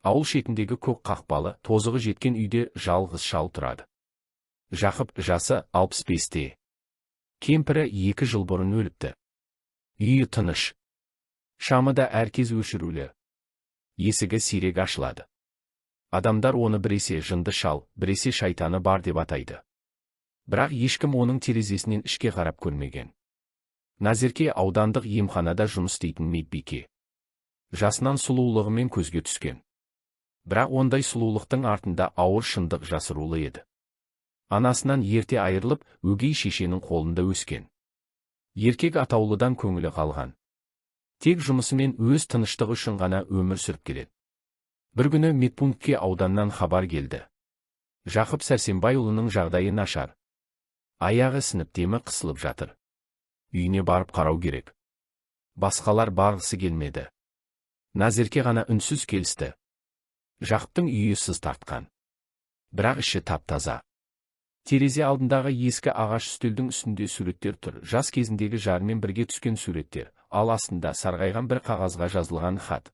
Ауыл шетіндегі көк қақпалы, тозығы жеткен үйде жалғыз шал тұрады. Жақып, жасы 65-те. Кемпірі 2 жыл бұрын өліпті. Үйі тыныш. Шамы да әркез өшірулі. Есігі сирек ашылады. Адамдар оны біресе жынды шал, біресе шайтаны бар деп атайды. Бірақ ешкім оның терезесінен ішке қарап көрмеген. Назерке аудандық емханада жұмыс істейтін медбике. Жасынан сұлулығымен көзге түскен. Бірақ ондай сұлулықтың артында ауыр шындық жасырулы еді. Анасынан ерте айырылып, өгей шешенің қолында өскен. Еркек атаулыдан көңілі қалған. Тек жұмысымен өз тыныштығы үшін ғана өмір сүріп келеді. Бір күні медпунктке ауданнан хабар келді. Жақып Сәрсенбайұлының жағдайы нашар. Аяғы ісініп, демі қысылып жатыр. Үйіне барып қарау керек. Басқалар барғысы келмеді. Назерке ғана үнсіз келісті. Жақыптың үйі сыз тартқан. Бірақ іші тап-таза. Терезе алдындағы ескі ағаш үстелдің үстінде суреттер тұр. Жас кезіндегі жарымен бірге түскен суреттер, ал астында сарғайған бір қағазға жазылған хат.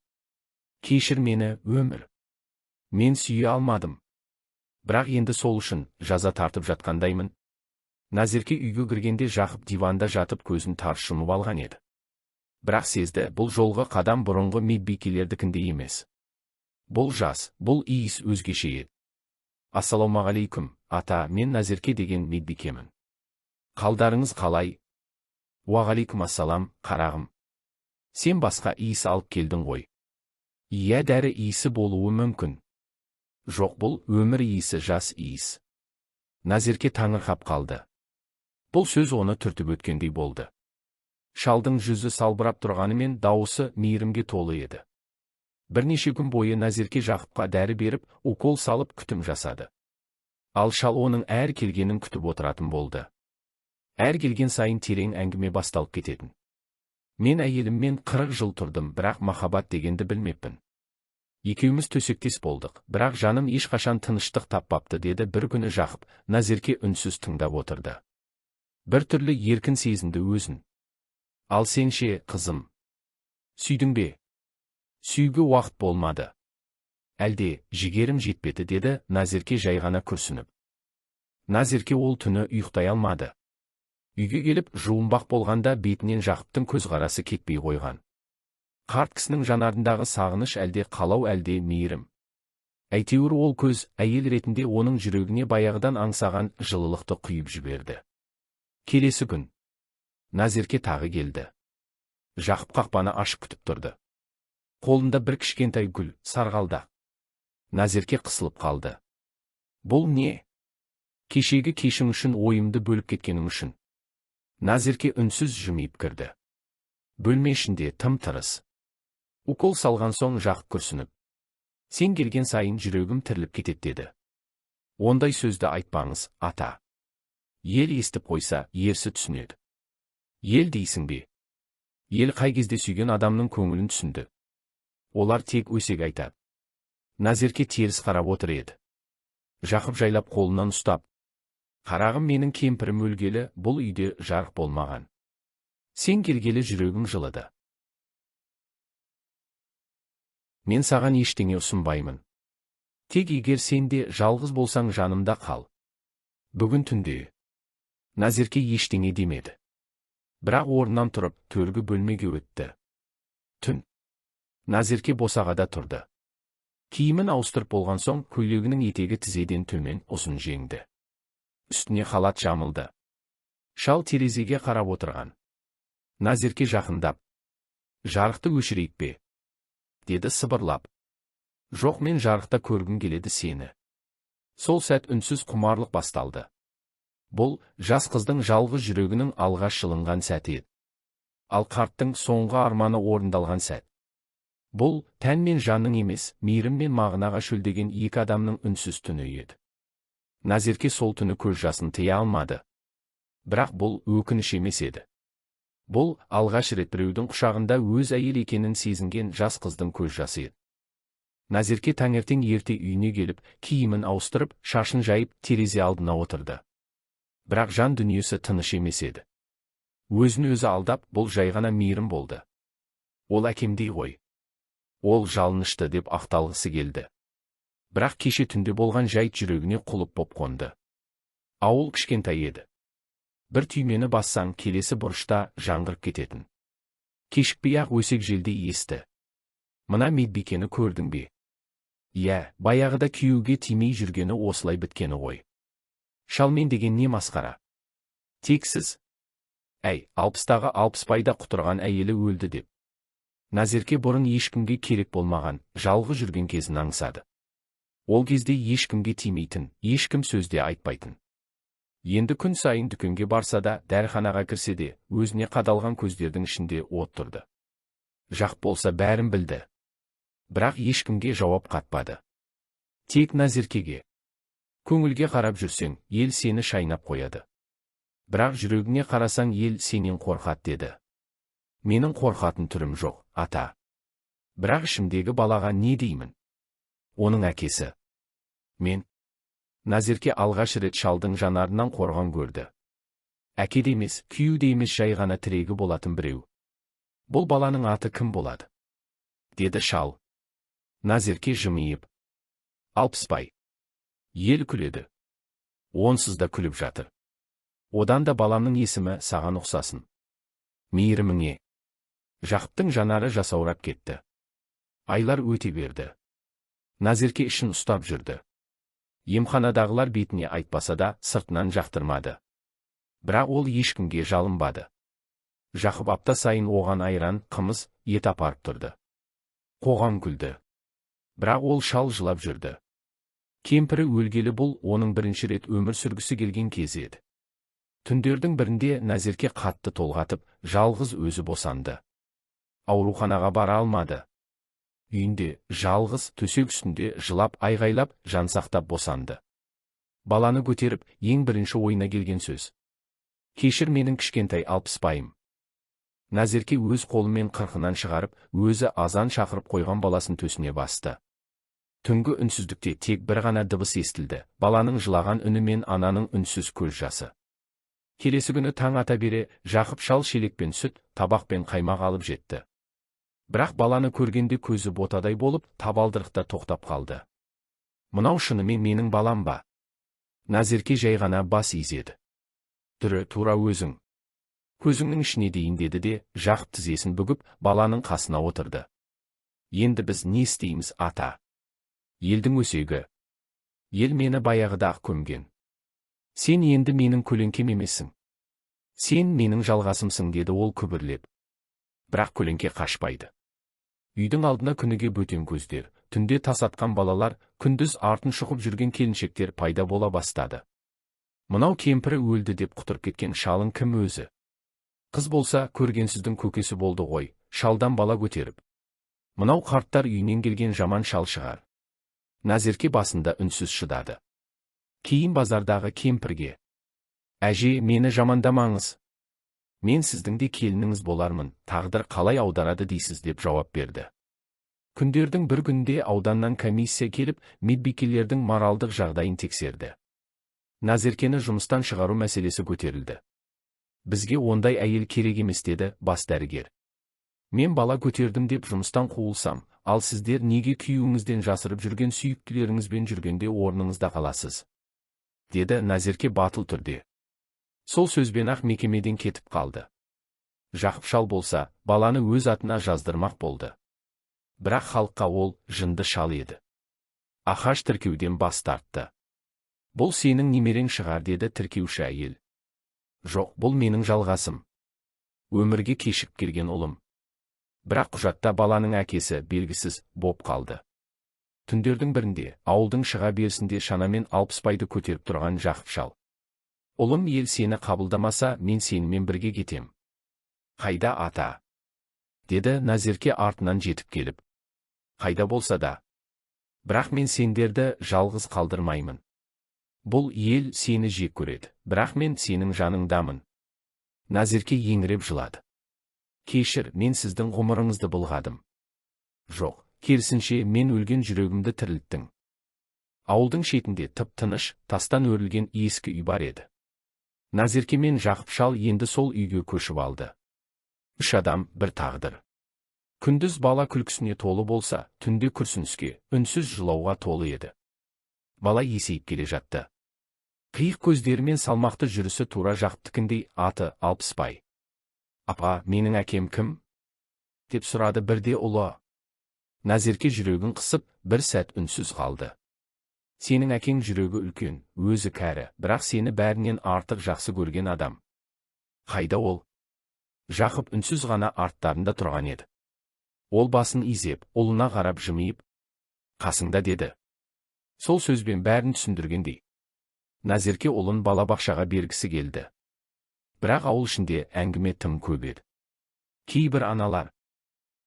«Кешір мені, өмір. Мен сүйе алмадым. Бірақ енді сол үшін жаза тартып жатқандаймын». Назерке үйге кіргенде Жақып диванда жатып, көзін тарс жұмып алған еді. Бірақ сезді, бұл жолғы қадам бұрынғы медбикелердікіндей емес. Бұл жас, бұл иіс өзгеше еді. «Ассалаумағалейкүм, ата, мен Назерке деген медбикемін. Қалдарыңыз қалай?» «Уағалейкум ассалам, қарағым. Сен басқа иіс алып келдің ғой». «Иә, дәрі иісі болуы мүмкін». «Жоқ, бұл өмір иісі, жас иіс». Назерке таңырқап қалды. Бұл сөз оны түртіп өткендей болды. Шалдың жүзі салбырап тұрғанымен, дауысы мейірімге толы еді. Бірнеше күн бойы Назерке Жақыпқа дәрі беріп, укол салып, күтім жасады. Ал шал оның әр келгенін күтіп отыратын болды. Әр келген сайын терең әңгіме басталып кететін. «Мен әйеліммен 40 жыл тұрдым, бірақ махаббат дегенді білмеппін. Екеуміз төсектес болдық, бірақ жаным ешқашан тыныштық таппапты», — деді бір күні Жақып. Назерке үнсіз тыңдап отырды. Бір түрлі еркін сезінді өзін. «Ал сен ше, қызым? Сүйдің бе?» «Сүюге уақыт болмады. Әлде жігерім жетпеді», — деді Назерке жай ғана күрсініп. Назерке ол түні ұйықтай алмады. Үйге келіп жуынбақ болғанда, бетінен Жақыптың көзқарасы кетпей қойған. Қарт кісінің жанарындағы сағыныш, әлде қалау, әлде мейірім. Әйтеуір ол көз әйел ретінде оның жүрегіне баяғыдан аңсаған жылылықты құйып жіберді. Келесі күн Назерке тағы келді. Жақып қақпаны ашып күтіп тұрды. Қолында бір кішкентай гүл, сарғалдақ. Назерке қысылып қалды. «Бұл не?» «Кешегі кешің үшін, ойымды бөліп кеткенің үшін». Назерке үнсіз жымиып кірді. Бөлме ішінде тым тырыс. Укол салған соң Жақып күрсініп: «Сен келген сайын жүрегім тіріліп кетеді», — деді. «Ондай сөзді айтпаңыз, ата. Ел естіп қойса, ерсі түсінеді». «Ел дейсің бе? Ел қай кезде сүйген адамның көңілін түсінді? Олар тек өсек айтады». Назерке теріс қарап отыр еді. Жақып жайлап қолынан ұстап: «Қарағым, менің кемпірім өлгелі бұл үйде жарық болмаған. Сен келгелі жүрегім жылыды. Мен саған ештеңе ұсынбаймын. Тек егер сен де жалғыз болсаң, жанымда қал. Бүгін түнде». Назерке ештеңе демеді. Бірақ орнынан тұрып, төргі бөлмеге өтті. Түн. Назерке босағада тұрды. Киімін ауыстырып болған соң, көйлегінің етегі тізеден төмен, ұзын жеңді. Үстіне халат жамылды. Шал терезеге қарап отырған. Назерке жақындап: «Жарықты өшірейік пе?» — деді сыбырлап. «Жоқ, мен жарықта көргім келеді сені». Сол сәт үнсіз құмарлық басталды. Бұл жас қыздың жалғыз жүрегінің алғаш жылынған сәті еді. Ал қарттың соңғы арманы орындалған сәт. Бұл тән мен жанның емес, мейірім мен мағынаға шөлдеген екі адамның үнсіз түні еді. Назерке сол түні көз жасын тыя алмады. Бірақ бұл өкініш емес еді. Бұл алғаш рет біреудің құшағында өз әйел екенін сезінген жас қыздың көз жасы еді. Назерке таңертең ерте үйіне келіп, киімін ауыстырып, шашын жайып, терезе алдына отырды. Бірақ жан дүниесі тыныш емес еді. Өзін өзі алдап, бұл жай ғана мейірім болды. Ол әкемдей ғой. Ол жалынышты деп ақталғысы келді. Бірақ кеше түнде болған жайт жүрегіне құлып боп қонды. Ауыл кішкентай еді. Бір түймені бассаң, келесі бұрышта жаңғырып кететін. Кешікпей-ақ өсек желдей есті. Мына медбикені көрдің бе? Иә, баяғыда күйеуге тимей жүргені осылай біткені ғой. Шалмен деген не масқара? Тексіз. Әй, 60-тағы Алпысбайда құтырған әйелі өлді деп. Назерке бұрын ешкімге керек болмаған, жалғыз жүрген кезін аңсады. Ол кезде ешкімге тимейтін, ешкім сөзде айтпайтын. Енді күн сайын дүкенге барса да, дәріханаға кірсе де, өзіне қадалған көздердің ішінде от тұрды. Жақ болса бәрін білді. Бірақ ешкімге жауап қатпады. Тек Назеркеге. Көңілге қарап жүрсең, ел сені шайнап қояды. Бірақ жүрегіне қарасаң, ел сенен қорқады деді. Менің қорқатын түрім жоқ, ата. Бірақ ішімдегі балаға не деймін? Оның әкесі. Мен. Назерке алғаш рет шалдың жанарынан қорған көрді. Әке де емес, күйеу де емес, жай ғана тірегі болатын біреу. Бұл баланың аты кім болады? Деді шал. Назерке жымиып. Алпысбай. Ел күледі. Онсыз да күліп жатыр. Одан да баламның есімі саған ұқсасын. Мейіріміңе. Жақыптың жанары жасаурап кетті. Айлар өте берді. Назерке ішін ұстап жүрді. Емханадағылар бетіне айтпаса да, сыртынан жақтырмады. Бірақ ол ешкімге жалынбады. Жақып апта сайын оған айран, қымыз, ет апарып тұрды. Қоғам күлді. Бірақ ол шал жылап жүрді. Кемпірі өлгелі бұл оның бірінші рет өмір сүргісі келген кезі еді. Түндердің бірінде Назерке қатты толғатып, жалғыз өзі босанды. Ауруханаға бара алмады. Үйінде жалғыз төсек үстінде жылап айғайлап, жансақтап босанды. Баланы көтеріп, ең бірінші ойына келген сөз. Кешір менің кішкентай Алпысбайым. Назерке өз қолымен қырқынан шығарып, өзі азан шақырып қойған баласын төсіне басты. Түнгі үнсіздікте тек бір ғана дыбыс естілді, баланың жылаған үні мен ананың үнсіз көз жасы. Келесі күні таң ата бере, Жақып шал шелекпен сүт, табақпен қаймақ алып жетті. Бірақ баланы көргенде көзі ботадай болып, табалдырықта тоқтап қалды. Мынау шынымен менің балам ба? Назерке жай ғана бас изеді. Түрі тура өзің. Көзіңнің ішіне дейін деді де, Жақып тізесін бүгіп, баланың қасына отырды. Енді біз не істейміз, ата? Елдің өсегі. Ел мені баяғыда-ақ көмген. Сен енді менің көлеңкем емессің. Сен менің жалғасымсың, деді ол күбірлеп. Бірақ көлеңке қашпайды. Үйдің алдына күніге бөтен көздер, түнде тас атқан балалар, күндіз артын шұқып жүрген келіншектер пайда бола бастады. Мынау кемпірі өлді деп құтырып кеткен шалың кім өзі? Қыз болса, көргенсіздің көкесі болды ғой, шалдан бала көтеріп. Мынау қарттар үйінен келген жаман шал шығар. Назерке басында үнсіз шыдады. Кейін базардағы кемпірге. Әже, мені жамандамаңыз. Мен сіздің де келініңіз болармын, тағдыр қалай аударады дейсіз деп жауап берді. Күндердің бір күнінде ауданнан комиссия келіп, медбикелердің моралдық жағдайын тексерді. Назеркені жұмыстан шығару мәселесі көтерілді. Бізге ондай әйел керек емес деді бас дәрігер. Мен бала көтердім деп жұмыстан қуылсам, ал сіздер неге күйеуіңізден жасырып жүрген сүйіктілеріңізбен жүргенде орныңызда қаласыз? Деді Назерке батыл түрде. Сол сөзбен-ақ мекемеден кетіп қалды. Жақып шал болса, баланы өз атына жаздырмақ болды. Бірақ халыққа ол жынды шал еді. Ахаш тіркеуден бас тартты. Бұл сенің немерең шығар, деді тіркеуші әйел. Жоқ, бұл менің жалғасым. Өмірге кешігіп келген ұлым. Бірақ құжатта баланың әкесі белгісіз боп қалды. Түндердің бірінде ауылдың шыға берісінде шанамен Алпысбайды көтеріп тұрған Жақып шал. Ұлым, ел сені қабылдамаса, мен сенімен бірге кетем. Қайда, ата? Деді Назерке артынан жетіп келіп. Қайда болса да. Бірақ мен сендерді жалғыз қалдырмаймын. Бұл ел сені жек көреді, бірақ мен сенің жаныңдамын. Назерке еңіреп жылады. Кешір, мен сіздің ғұмырыңызды былғадым. Жоқ, керісінше, мен өлген жүрегімді тірілттің. Ауылдың шетінде тып-тыныш, тастан өрілген ескі үй бар еді. Назерке мен Жақып шал енді сол үйге көшіп алды. Үш адам, бір тағдыр. Күндіз бала күлкісіне толы болса, түнде күрсініске, үнсіз жылауға толы еді. Бала есейіп келе жатты. Қиық көздері мен салмақты жүрісі тура Жақыптікіндей, аты Алпысбай. «Апа, менің әкем кім?» деп сұрады бірде ұлы. Назерке жүрегін қысып, бір сәт үнсіз қалды. «Сенің әкең жүрегі үлкен, өзі кәрі, бірақ сені бәрінен артық жақсы көрген адам». «Қайда ол?» Жақып үнсіз ғана арттарында тұрған еді. Ол басын изеп, ұлына қарап жымиып, «Қасыңда», деді. Сол сөзбен бәрін түсіндіргендей. Назерке ұлын балабақшаға бергісі келді. Бірақ ауыл ішінде әңгіме тым көп еді. Кейбір аналар: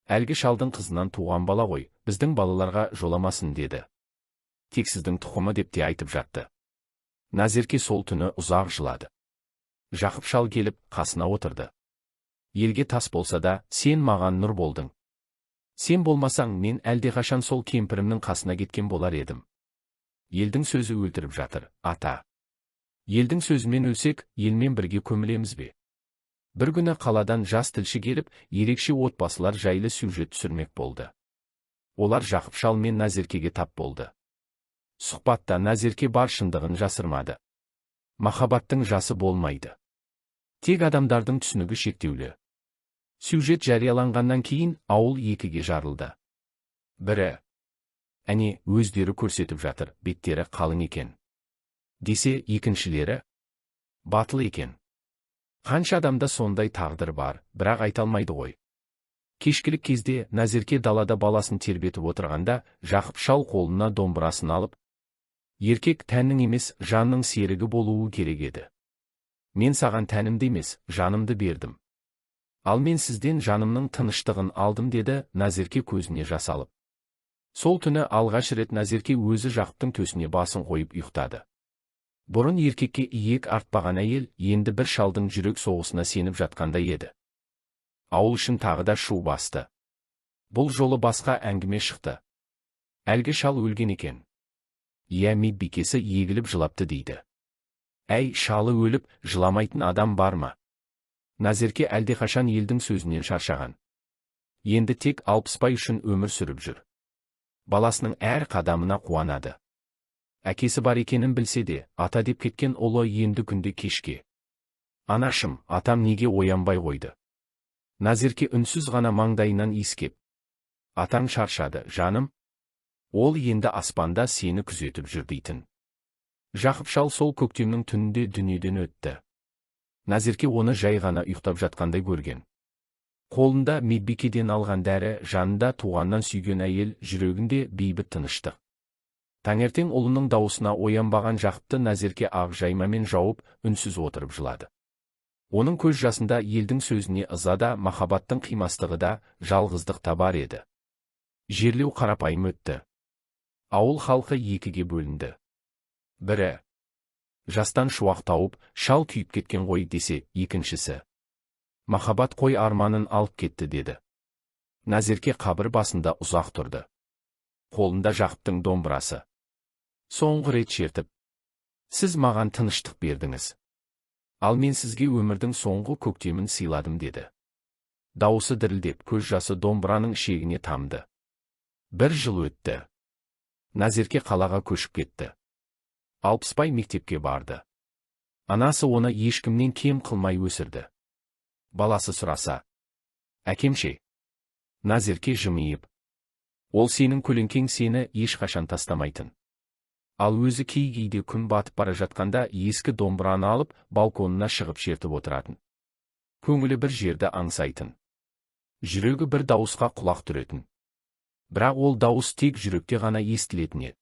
«Әлгі шалдың қызынан туған бала ғой, біздің балаларға жоламасын», деді. «Тексіздің тұқымы» деп те айтып жатты. Назерке сол түні ұзақ жылады. Жақып шал келіп, қасына отырды. «Елге тас болса да, сен маған нұр болдың. Сен болмасаң, мен әлдеқашан сол кемпірімнің қасына кеткен болар едім». «Елдің сөзі өлтіріп жатыр, ата». «Елдің сөзімен өлсек, елмен бірге көмілеміз бе?» Бір күні қаладан жас тілші келіп, ерекше отбасылар жайлы сюжет түсірмек болды. Олар Жақып шал мен Назеркеге тап болды. Сұхбатта Назерке бар шындығын жасырмады. Махаббаттың жасы болмайды. Тек адамдардың түсінігі шектеулі. Сюжет жарияланғаннан кейін ауыл екіге жарылды. Бірі: «Әне, өздері көрсетіп жатыр, беттері қалың екен», десе, екіншілері: «Батыл екен. Қанша адамда сондай тағдыр бар, бірақ айта алмайды ғой». Кешкілік кезде Назерке далада баласын тербетіп отырғанда, Жақып шал қолына домбырасын алып: «Еркек тәннің емес, жанның серігі болуы керек еді. Мен саған тәнімді емес, жанымды бердім». «Ал мен сізден жанымның тыныштығын алдым», деді Назерке көзіне жас алып. Сол түні алғаш рет Назерке өзі Жақыптың төсіне басын қойып ұйықтады. Бұрын еркекке иек артпаған әйел енді бір шалдың жүрек соғысына сеніп жатқандай еді. Ауыл ішін тағы да шу басты. Бұл жолы басқа әңгіме шықты. Әлгі шал өлген екен. Иә, медбикесі егіліп жылапты дейді. Әй, шалы өліп, жыламайтын адам бар ма? Назерке әлдеқашан елдің сөзінен шаршаған. Енді тек Алпысбай үшін өмір сүріп жүр. Баласының әр қадамына қуанады. Әкесі бар екенін білсе де, ата деп кеткен ұлы енді күнде кешке: «Анашым, атам неге оянбай қойды?» Назерке үнсіз ғана маңдайынан иіскеп: «Атаң шаршады, жаным. Ол енді аспанда сені күзетіп жүр», дейтін. Жақып шал сол көктемнің түнінде дүниеден өтті. Назерке оны жай ғана ұйықтап жатқандай көрген. Қолында медбикеден алған дәрі, жанында туғаннан сүйген әйел, жүрегінде бейбіт тыныштық. Таңертең ұлының дауысына оянбаған Жақыпты Назерке ақ жаймамен жауып, үнсіз отырып жылады. Оның көз жасында елдің сөзіне ыза да, махаббаттың қимастығы да, жалғыздық та бар еді. Жерлеу қарапайым өтті. Ауыл халқы екіге бөлінді. Бірі: «Жастан шуақ тауып, шал күйіп кеткен ғой», десе, екіншісі: «Махаббат қой арманын алып кетті», деді. Назерке қабір басында ұзақ тұрды. Қолында Жақыптың домбырасы. Соңғы рет шертіп: «Сіз маған тыныштық бердіңіз. Ал мен сізге өмірдің соңғы көктемін сыйладым», деді. Дауысы дірілдеп, көз жасы домбыраның ішегіне тамды. Бір жыл өтті. Назерке қалаға көшіп кетті. Алпысбай мектепке барды. Анасы оны ешкімнен кем қылмай өсірді. Баласы сұраса: «Әкем ше?» Назерке жымиып: «Ол сенің көлеңкең, сені ешқашан тастамайтын». Ал өзі кей-кейде күн батып бара жатқанда ескі домбыраны алып, балконына шығып шертіп отыратын. Көңілі бір жерді аңсайтын. Жүрегі бір дауысқа құлақ түретін. Бірақ ол дауыс тек жүректе ғана естілетін еді.